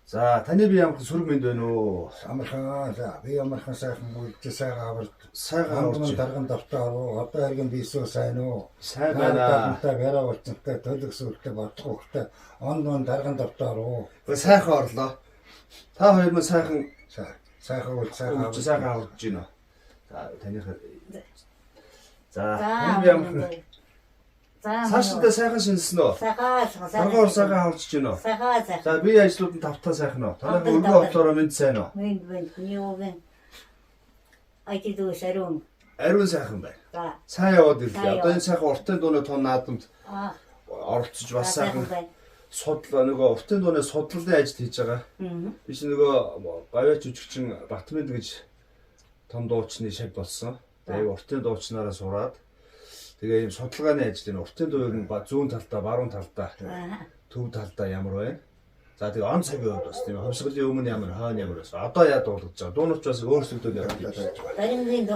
За, таны бие ямар сөрөг мэнд байна уу? Амархан за би амархан сайхан үлдээ сайхан авард. Сайхан Андман аварч. дарган давтаа аваа. Одоо хэрэг бисүү сайн уу? Сайн байна. Даргантай бараа болцонтой төлөг сүлтэй бодлого өгтэй. Онд мон дарган давтаа аваа. Гэхдээ сайхан орлоо. Та хоёр мань сайхан Сайхан үл сайхан аварч, сайхан аварч гинэ. За, таных. За, За таны бие ямар За. Цаашдаа сайхан шинсэн үү? Сайхан Дарган сайхан аварч гинэ. Сайхан сайхан. За, бие ажлууд нь тавтаа сайхан уу? Танайх өргөн одлороо мэнд сайн уу? Мэнд мэнд юуген. Ажид үсэрүн. Ариун сайхан байна. За. Сайн яваад ирлээ. Сайн Одоо энэ сайхан уртын дууны тун наадамд Аа. оролцож бас сайхан байна. судал нөгөө уртын дууны судлалын ажил хийж байгаа. Мм. Би чи нөгөө гавьяа жүжигчин Батмэнд гэж том дуучны шав болсон. Тэгээ уртын дуучнаараа сураад тэгээ ийм судалгааны ажил энэ уртын дуу ер нь зүүн талдаа, баруун талдаа, Аа. төв талдаа ямар байна? За тэгээ он цагийн хувьд бас тийм хувьсгалын өмнө ямар, хойно ямар байсан. Одоо яа дуулгаж байгаа. Дуунууч бас өөрчлөгдөд явдаг юм шиг. Дарингийн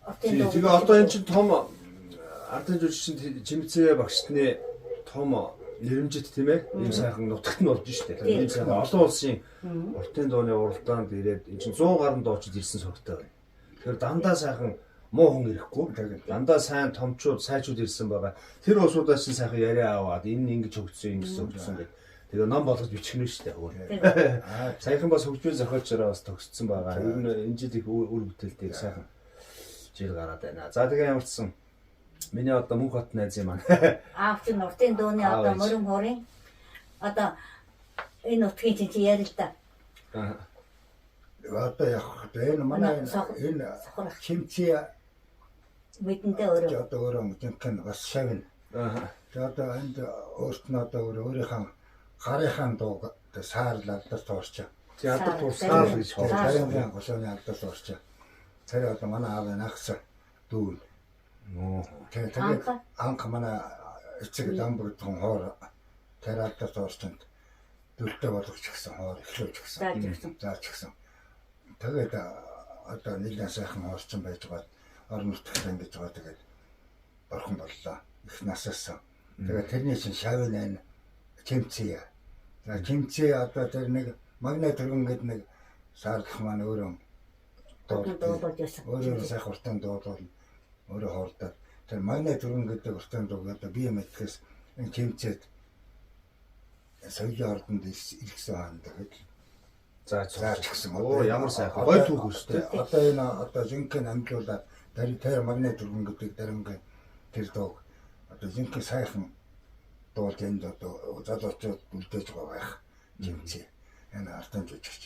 уртын дуу. Тэгээ одоо энэ чинь том ардын жүжигчин Чимцээ багшны том нэрэмжит тийм ээ. Ийм сайхан нутагт нь болж штэ. Ийм сайхан олон улсын уртын дууны уралдаанд ирээд энэ чинь 100 гаруй дуучид ирсэн сурагтай байна. Тэгэхээр дандаа сайхан муу хүн ирэхгүй. Дандаа сайн томчууд, сайчууд ирсэн байгаа. Тэр улсуудаас чинь сайхан яриа аваад энэ ингэж хөгжсөн, ингэж хөгжсөн гэдэг. Тэгээ ном болгож бичих нь штэ өөр. Саяхан бас хөгжмийн зохиолчороо бас төгссөн байгаа. Ер нь энэ жил их үр бүтээлтэй сайхан жил гараад байна. За тэгээ ямар ч сан миний одоо мөнх хот найз юм аа. Аав чинь уртын дууны Аав одоо ээж. морин хорын одоо энэ нутгийн чинь чи ярил л да. Одоо явах. Энэ манай энэ Сохрох. чимцээ Мэдэнтэй өөрөө. одоо өөрөө жинхэнэ бас шавна. Аа. Тэгээ одоо энд өөрт нь одоо өөрөө өөрийнхөө гарынхаа дууг одоо саарл алдар туурч. Тэг алдар Саар. туурсаар гэж Саар. хоол. Тарингийн гошооны алдар туурч. Тэр одоо манай аав нагс дүүн. Нөө. Тэгээ тэгээд Анх? анх манай эцэг дамбурдхан хоор тэр алдар туурчинд дүлтэй болгож гисэн хоор эхлүүлж гисэн. Зааж өгсөн. Зааж гисэн. Тэгээд одоо нэлээд сайхан хуурчин байж байгаа орон нутагт ингэж байгаа тэгээд борхон боллоо. Их насаас. Тэгээд тэрний чинь шавь найн чимцээ. За чимцээ одоо тэр нэг магнит түргэн гэдэг нэг саарлах маань өөрөө Дуулж байсан. Өөрөө сайхан уртан дуулуул өөрөө хоордоод тэр магнит түргэн гэдэг уртан дууг одоо би мэдхээс энэ чимцээд соёлын ордонд ирсэн хаан тэгээд За зааж гисэн. Оо ямар сайхан. Гой түүх өстэй. Одоо энэ одоо жинхэнэ амжуулаад тэр тэр магнит түргэн гэдэг дарангийн тэр дууг одоо жинхэнэ сайхан дуулж энд одоо залуучууд үлдээж байгаа байх чимцээ. Энэ артын жүжигч.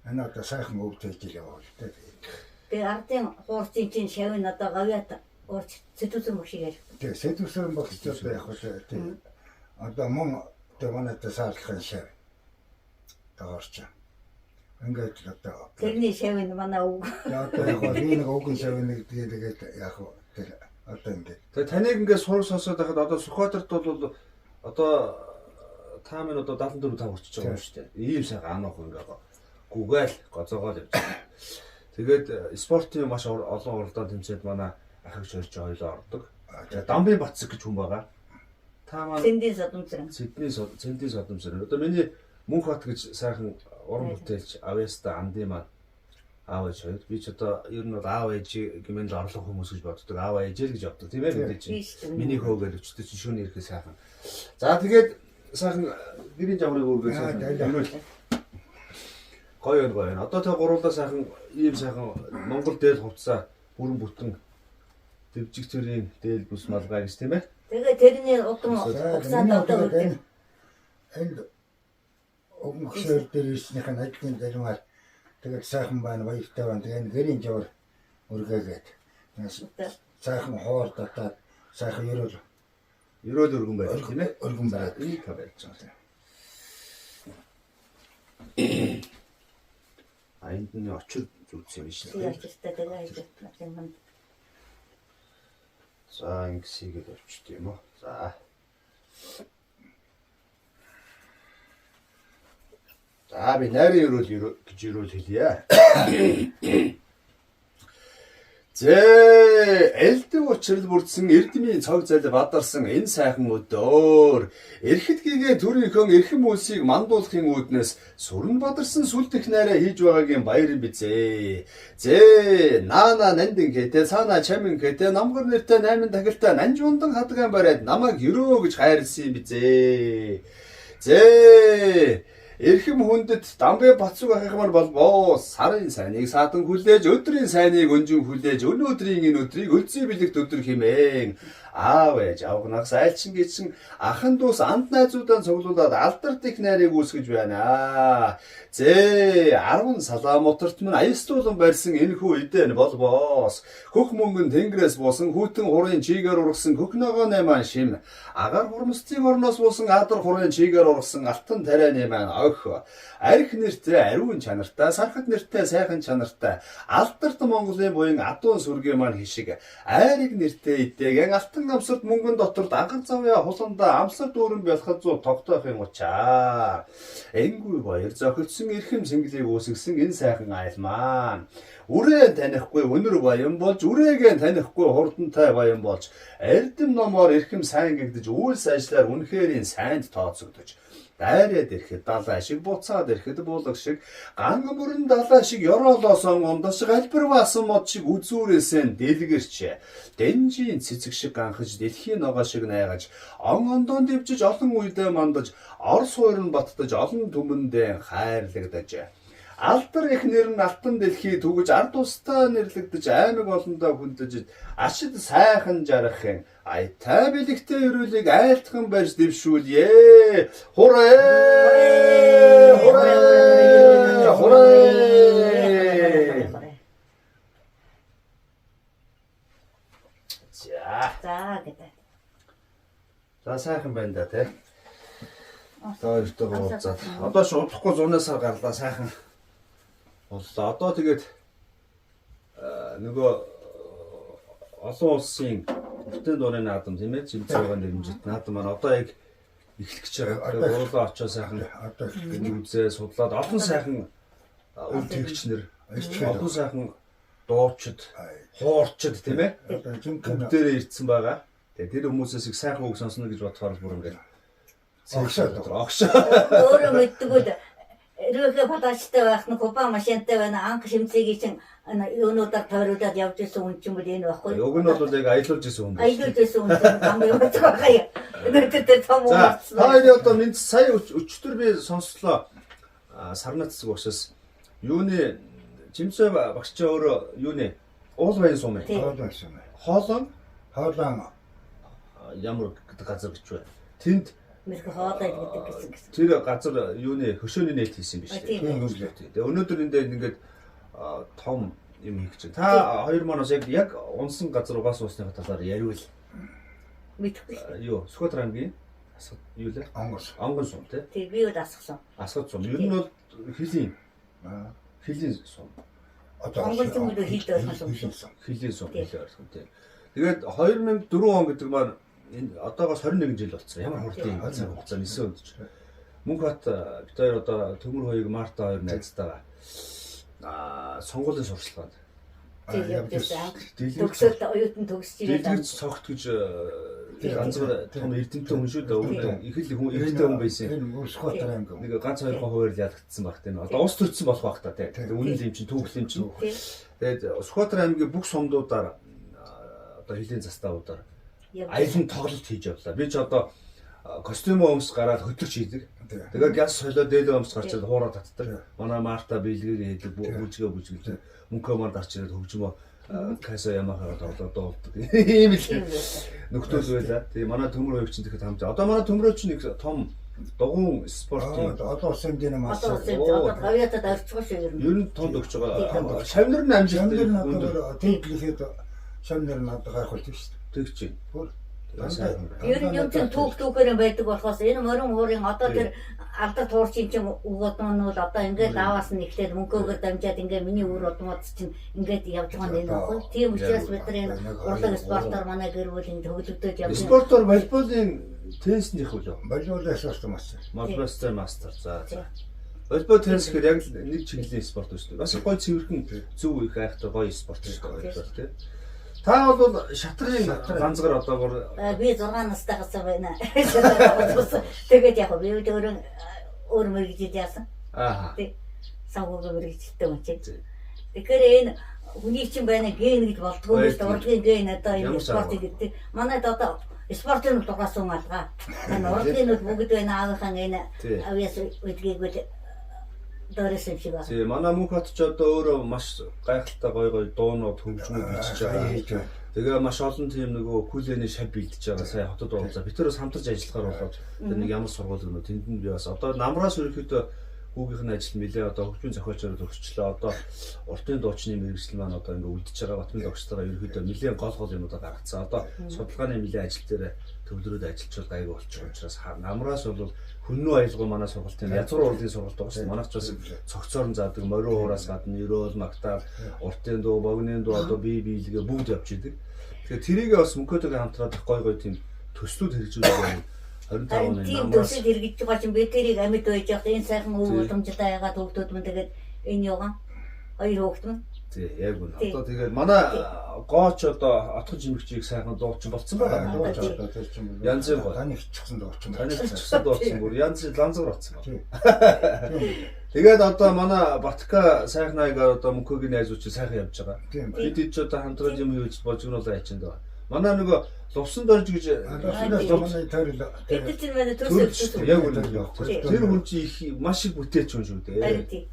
Энэ одоо сайхан өвдөж ил яваа л дээ. Тэгээ ардын хуурцын чинь шавь нь одоо гавьяат уурч сэтүүсэн мөшигээр. Тэгээ сэдвсэн багч одоо яг хөө тий. Одоо мөн одоо манай одоо саарлахын шав. Доорч. Ингээд л одоо Тэрний шавь нь манай өвг. Тэгээ одоо яг хөө би нэг өвгөн шав нэг тэгээд яг хөө тэр одоо ингээд Тэгээ таныг ингээд сураг сонсоод байхад одоо Сүхбаатарт бол одоо та минь одоо 74 5 хүрчиж байгаа юм шүү дээ. Ийм сайхан ануух ингээд гүгээл гозоогоол явж байгаа. Тэгээд спортын маш олон уралдаан тэмцээнд манай ахагч хоёр чи хоёлоо ордог. Тэгээ Дамбын Батсаг гэж хүн байгаа. Та маань Сэндийн содомцран. Сэдний Сэндийн содомсор. Одоо миний Мөнх хот гэж сайхан уран бүтээлч Авьяста Андын маань аав ээж хоёр. Би ч одоо ер нь бол аав ээж гэмээр л орлого хүмүүс гэж боддог. Аав ээж л гэж боддог. Тийм ээ мэдээ чинь. Тийм шүү дээ. Миний хөө гэж өчтөр чинь шүүн ирэхээ сайхан. За тэгээд сайхан гэрийн жаврыг өргөө Аа, сайхан. байлаа. Өрөөл. Гоё юм гоё юм. Одоо тэ гуруулаа сайхан ийм сайхан Монгол дээл хувцаа бүрэн бүтэн дэвжиг төрийн дээл бүс малгай гэж тийм ээ. Тэгээ тэрний удам За, угсаанд миний одоо тэгээд өгдөг. энэ энд өвгөн хөшөөр дээр ирснийх нь ажлын заримаар тэгээд сайхан байна, баяртай байна. Тэгээд энэ гэрийн жавар өргээгээд тэгээд сайхан хоор татаад сайхан ерөөл Ерөөл өргөн байж тийм ээ. өргөн бариад. Энийг та барьж байгаа. А энд нь очир зүтсэн юм шиг. Тийм очиртай тэгээ хайж юм. За ингэсийгээд явчихд юм уу? За. За би нарийн өрөөл гэж өрөөл хэлье. Зээ, элдв учрал бүрдсэн эрдмийн цог зал бадарсан энэ сайхан өдөр. Эрхэд гэгээ төрийнхөө эрхэм үлсийг мандуулахын үүднээс сүрэн бадарсан сүл дэх найраа хийж байгаагийн баяр бизээ. Зээ, наана нандин гэтэ цаана чамин гэтэ намгар нэртэй найман тахилтай нанжундан хадгаан бариад намайг өрөө гэж хайрлсан юм бизээ. Зээ, эрхэм хүндэт дамбын бацуг ахих маань болбоо сарын сайныг садан хүлээж өдрийн сайныг өнжин хүлээж өнөөдрийн энэ өдрийг өлзий бэлэгт өдөр хэмээн аав ээж авгнах айлчин гिचэн ахан дүүс анд найзуудаа цуглуулад алдарт их найрыг үүсгэж байна. Зээ 10 салаа моторт минь аястуулан барьсан энэхүү эдэн болбоос хөх мөнгөн тэнгэрээс буусан хүйтэн хурын чигээр ургасан хөх ногоо найман шим агаар хурмстын орноос буусан адар хурын чигээр ургасан алтан тарианы маань ох арх нэртэй ариун чанартай сархад нэртэй сайхан чанартай алдарт Монголын буян адуун сүргээ маань хишиг айрыг нэртэй идээгэн алтан амсарт мөнгөн дотор дангар завья хуландаа амсар дүүрэн бялхад зүү тогтоохын учаар энгүй баяр зохилдсон эрхэм сэнгэлийг үүсгэсэн энэ сайхан айл маань үрээ танихгүй өнөр баян болж үрээгээ танихгүй хурдантай баян болж эрдэм номоор эрхэм сайн гэгдэж үйлс ажиллаар үнэхэрийн сайнд тооцогдож дайраад ирэхэд далай шиг буцаад ирэхэд буулга шиг ган мөрөн далай шиг ёроолоосон ундас шиг альбирваасан мод шиг үзүүрээсээ дэлгэрч дэнжийн цэцэг шиг ганхаж дэлхийн ногоо шиг найгаж он ондон дэвжиж олон үедээ мандаж ор суурь нь баттаж олон түмэндээ хайрлагдаж алдар их нэр нь алтан дэлхий түгэж ард тустай нэрлэгдэж аймаг олондоо хүндэж ашид сайхан жаргахын айтай бэлэгтэй өрөөлийг айлтхан барьж дэвшүүлье. Хурээ! Хурээ! Хурээ! За. За гэдэг. За сайхан байна да тий. Одоо өөртөө уулзаад. Одоо ч удахгүй зунаас сар гарлаа сайхан боллоо. Одоо тэгээд нөгөө олон улсын уртын дууны наадам тийм ээ Чимцээгийн нэрмжит наадам маань одоо яг эхлэх гэж байгаа. Гурлаа очоо сайхан Одоо үзээ судлаад олон сайхан үр тэгчнэр олон сайхан дуучид хуурчид тийм ээ одоо жинхэнэ бүгдээрээ ирдсэн байгаа. Тэгээ тэр хүмүүсээс их сайхан үг сонсно гэж бодохоор бүр ингээд Огшоод. огшоо. Өөрөө мэддэггүй л эрүүхэ палаачтай байх нь купа машинтай байна. Анх шимцэгийг чинь юунуудаар тойруулаад явж исэн хүн чинь бол энэ байхгүй. Уг нь бол яг аялуулж исэн хүн байна. Аялуулж исэн хүн чинь гам явж байгаа юм. Өнөөдөр тэр том За болсон. та хоёрын одоо мэд сая өчтөр би сонслоо сарнаа цэцэг багшаас юуны Чимсээ багш чи өөрөө юуны уул баян сум юм. Тийм. хоолой байсан. Хоолон Хоолой ямар гэдэг газар гэж вэ? Тэнд Мэрх хоолой гэдэг гэсэн гэсэн. тэр газар юуны хөшөөний нээлт хийсэн биш А, үү? тийм. тийм Тэгээ өнөөдөр энэ дээр ингээд том юм хийх чинь. Та хоёр маань бас яг унсан газар угаас уусныхаа талаар яриул. Мэдэхгүй шүү. Юу Сүхбаатар аймгийн Асгад юу лээ? онгоц. Онгон сум тий. Тэг би бол асгасан. Асгад сум. Ер нь бол хөлийн Аа. хөлийн сум. Одоо Монгол зүйл хилд ойлгосон юм шиг. Хөлийн сум Тий. хөлөө ойлгох тий. Тэгээд 2004 он гэдэг маань энэ одоогоос 21 жил болсон. Ямар хурдан юм цаг хугацаа нисээ өдөж. Мөнхбат бид хоёр одоо Төмөр хоёрыг Марта хоёр найзтайгаа сонгуулийн сурчлагад Тэг явж исэн анх. Дэлгэрч Төгсөлт оюутан төгсөж ирээд дэлгэрч цогт гэж тэр ганц том эрдэмтэн хүн шүү дээ. Өвдөн их л хүн эрэгтэй хүн байсан. Энэ Сүхбаатар аймаг. Нэг ганц хоёрхон хуваар л ялагдсан баг тийм. Одоо ус төрсөн болох байх та тийм. Үнэн л юм чинь түүхэл юм чинь. Тий. Тэгээд Сүхбаатар аймгийн бүх сумдуудаар одоо хөлийн заставуудаар Явж аялан тоглолт хийж явлаа. Би ч одоо костюм өмс гараад хөтөрч хийдэг. Тий. Тэгээд гяс солио дээлээ өмс гарч ирээд хуураа татдаг. Манай Марта биелгээр хийдэг, бүжгээ бүжгэлдэг. Мөнхөө маань гарч ирээд хөгжмөө Кайса Ямахагаа тоглоод дуулдаг. Ийм л Тийм байсан. нөхдөөл байлаа. Тэгээ манай төмөр хоёрч тэгэхэд хамт. Одоо манай төмрөө чинь нэг том дугуун спортын Одоо улсын хэмжээний Одоо мастер. улсын одоо гавьяатад орчихгоо шүү ер нь. ер нь тунд өгч байгаа. Шавнар нь амжилт Шамнэр өндөр надад тэглэхэд шамнэр надад гайхуулж шүү дээ. тэгч чинь. Бүр Сайхан. Ер нь юм чинь түүх түүхээр юм байдаг болохоос энэ морин хуурын одоо тэр алдар туурчин чинь үг одмон нь бол одоо ингээд ааваас нь эхлээд мөнгөөгөр дамжаад ингээд миний үр удмууд чинь ингээд явж байгаа юм энэ байхгүй. Тийм учраас бид нар энэ урлаг спортоор манай гэр бүл энэ төгөлөгдөж явж байна. Спортоор волейболын тенниснийх үлээ. Болиулаас орсон мастер. Волейболын мастер. За за. Волейбол теннис гэхээр яг л нэг чиглэлийн спорт шүү дээ. Бас гоё цэвэрхэн зөв их айхтар гоё спорт шүү дээ волейбол тий. Та бол шатрын ганцгаар одоо бүр Би 6 настай гасан байна. Тэгээд яг би өөрөө өөр мэргэжил яасан. Аа. Тий. Санхүүгийн мэргэжилтэй юм чи. Тий. Тэгэхээр энэ хүний чинь байна ген гэж болдгоо юм шүү дээ. Урлагийн ген одоо энэ Ямар спорт арга. гэдэг. Манайд одоо спортын дугаас ун алгаа. Энэ урлагийн бол бүгд байна аавынхаа энэ Тий. авьяас үдгийг бол дөрөс юм шиг байна. Тий, манай Мөнхбат ч одоо өөрөө маш гайхалтай гоё гоё дуунууд хөгжмүүд бичиж байгаа. Хийж байна. Тэгээ маш олон тийм нөгөө хүлээний шав бэлдэж байгаа. Сая хотод уулзаа. Бид тэрээс хамтарч ажиллахаар болоод тэр нэг ямар сургууль гэнэ тэнд нь би бас одоо намраас ерөнхийдөө хүүгийнх нь ажил нэлээ одоо хөгжмийн зохиолчоор төгсчлээ. Одоо уртын дуучны мэргэжил маань одоо ингээ үлдэж байгаа Батмын догчтойгоо ерөнхийдөө нэлээ гол гол юмудаа гаргацсан. Одоо судалгааны нэлээ ажил дээр төвлөрөөд ажиллаж гайгүй болчих учраас намраас бол хөннөө аялгау манай сургалтын язгуур урлагийн сургалт байгаа шүү дээ. Манайх ч бас цогцоор нь заадаг, морио хураас гадна ерөөл, магтаал, уртын дуу, богны дуу одоо бие биелгээ бүгд явж идэг. Тэгэхээр тэрийгээ бас Мөнхөтэйгээ хамтраад их гой гой тийм төслүүд хэрэгжүүлэх юм. 25 Харин оны тийм намраас төсөл хэрэгжиж байгаа чинь би тэрийг амьд байж байхад энэ сайхан өв Тий. уламжлалаа ягаад хүүхдүүд мөн тэгээд энэ юугаан хоёр хүүхд мөн тий яг үнэ. Тий. Одоо тэгээд манай гооч одоо отхон жимгчийг сайхан дуучин болцсон байгаа. Дууч Тий. одоо тэр чинь Янзын гоо. Таны хичсэн дуучин. Таны чигсэн дуучин бүр янз ланзгар болсон байна. Тий. Тэгээд одоо манай Батка сайхан аягаар одоо Мөнхөгийн найзууд чинь сайхан явж байгаа. Тийм. Бид хэд ч одоо хамтраад юм хийж божигнуулаа ячинд байгаа. Манай нөгөө Лувсан дорж гэж Одоо манай төрөл Бид нар чинь манай төрөл төсөл шүү төсөл. дээ. Яг үнэ. Тий. Тэр хүн чинь их маш их бүтээч хүн шүү дээ. Харин тий.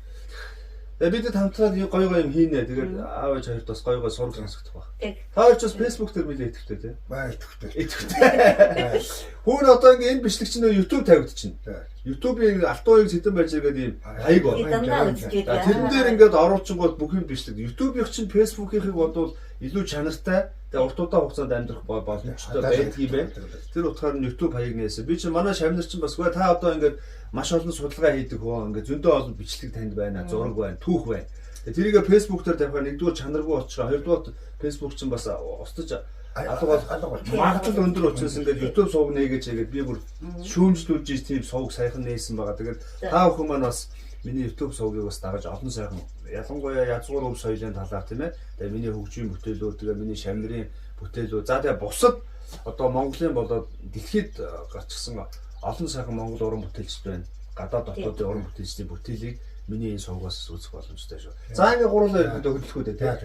Тэгээ бидэд хамтраад гоё гоё юм хийнэ. Тэгээд аав ээж хоёрт бас гоё гоё сураг сонсогдох байх. Тэг. Та хоёр ч бас Facebook дээр нэлээд идэвхтэй тий. бай итгэвтэй. Идэвхтэй. Хүүн одоо ингээ энэ бичлэг чинь нөгөө YouTube тавигдчихна. YouTube-ийн алтан уяг сэдэн байж байгаа ийм хаяг Би байна. дандаа үзэж За байдаг. тэрэн дээр ингээд оруулчингууд бүх юм бичлэг. YouTube-ийнх чинь Facebook-ийнхыг бодвол илүү чанартай. Тэгээ урт удаан хугацаанд амьдрах боломжтой байдгийг юм байна. Тэр утгаар нь YouTube хаяг нээсэн. Би чинь манай шавнар чинь бас үгүй та одоо ингээд маш олон судалгаа хийдэг хөө ингээд зөндөө олон бичлэг танд байна, зураг байна, түүх байна. Тэгээ тэрийг Facebook дээр тавихаар нэгдүгээр чанаргүй болчихоо, хоёрдугаар Facebook чинь бас устж алга болох алга болчих. магадлал өндөр учраас ингээд YouTube сувг нээгээч гэдэг би бүр шүүмжлүүлж ийс тийм сувг саяхан нээсэн байгаа. Тэгээд та бүхэн маань бас миний YouTube сувгийг бас дагаж олон сайхан ялангуяа язгуур өв соёлын талаар тийм ээ. Тэгээ миний хөгжмийн бүтээлүүд, тэгээ миний шамнырын бүтээлүүд. За тэгээ бусад одоо Монголын болоод дэлхийд гарчсан олон сайхан монгол уран бүтээлчд байна. Гадаад дотоодын уран бүтээлчдийн бүтээлийг миний энэ сувгаас үзэх боломжтой шүү. За ингээ гурлаа ерөнхийдөө хөдөлгөөдөө тийм.